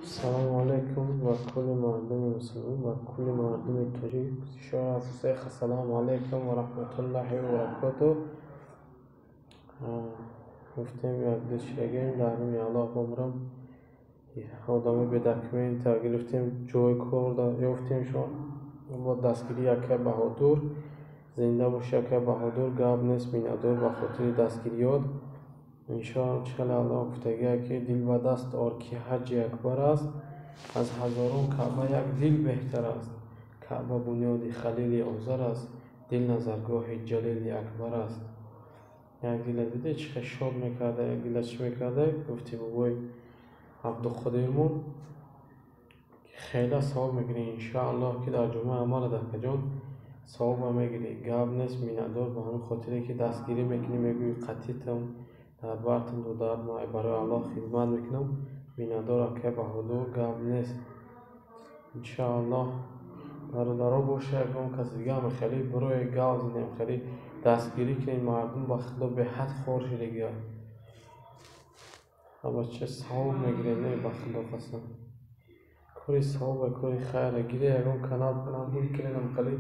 Салому алайкум ба кулли мардуми мусулмон, ба кулли мардуми тоҷик. Шех, ассалому алайкум ва раҳматуллоҳи ва баракотуҳ. Гуфтем, як-ду чиз дар номи Аллоҳ бомрам. Одамои бедокумента гирифтем, ҷои кор ёфтемшон бо дастгирии акай Баҳодур. Зинда боши, акай Баҳодур, гап нест, миннатдор ба хотири дастгириёт. Иншоалло, чӣ хеле Аллоҳ гуфтагия, ки дил ба даст ор, ки ҳаҷи акбар аст, аз ҳазорон Каъба як дил беҳтар аст. Каъба бунёди Халили Озар аст, дил назаргоҳи Ҷалили Акбар аст. Як дила диде, чӣ хел шод мекарда, як дила чӣ мекарда, гуфти бобои Абдуқодирмон, хеле савоб мегирӣ, иншоаллоҳ, ки дар ҷумъаи амалат, акаҷон, савоба мегирӣ. Гап нест, миннатдор ба ҳамин хотире, ки дастгирӣ мекунӣ, мегӯӣ: «Қатитам, дар бартам, додар, ман барои Аллоҳ хидмат мекунам». Миннатдор, акай Баҳодур, гап нест. Иншоаллоҳ, бародаро, боша, ягон каси дига ҳам хеле бирои гап занем, хеле дастгирӣ кунем. Мардум, ба Худо, беҳад хор шудагия. Бача, савоб мегирем, не, ба Худо қасам, кори савоба, кори хайра. Гире, ягон канал кунем, хеле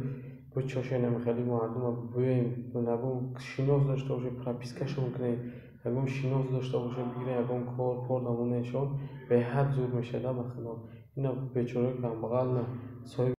бичошенем, хеле мардума биёем, ягон шинос дошта бошем, пропискашон кунем, ягон шинос дошта бошем, бигирем, ягон кор пор намонешон, беҳад зур мешавад, ба Худо. Ина бечораи камбағал на соҳиб.